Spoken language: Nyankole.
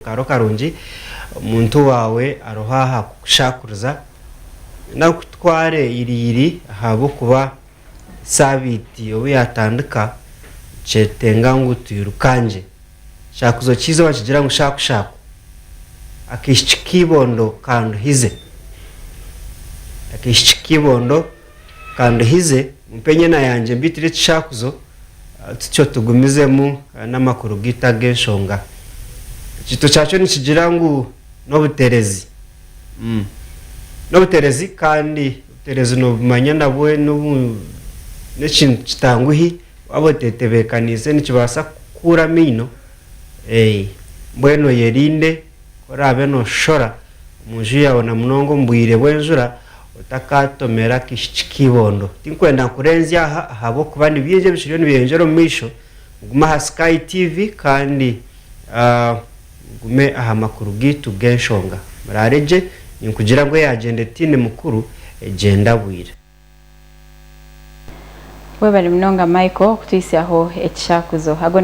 Karo karungi, omuntu waawe ariho aha kukushakuriza nakutware iriiri ahabw'okuba saabiiti obu yaatandika nikyetenga ngu twirukangye. Ekishakuzo ky'eizooba nikigira ngu shaakushaku, akaishiki k'eibondo kanduhize. Akaishiki k'eibondo kanduhize, mumpe enyena yangye mbiitire ekishakuzo tutyo tugumizemu n'amakuru gaitu ag'enshonga. Ekiito kyakyo nikigira ngu n'obuterezi. N'obuterezi kandi obuterezi nobumanya nabwo n'ekintu kitanguhi waaba otetebeekaniise nikibaasa kukukuura amaino. Mbwenu oyerinde ku oraabe nooshora omu nju yaawe na munonga omu bwire bw'enjura otakatomera akaishiki k'eibondo. Tinkwenda nkurenzye aha ahabw'okuba ni bingi ebikiriyo nibyeyongyera omu maisho. Mugume aha Sky TV kandi Mugume aha makuru gaitu g'enshonga. Muraare gye, ninkugira ngu eyaagyenda etaine mukuru, egyenda bwira. Webare munonga Michael kutuhitsyaho ekishakuzo. Ago.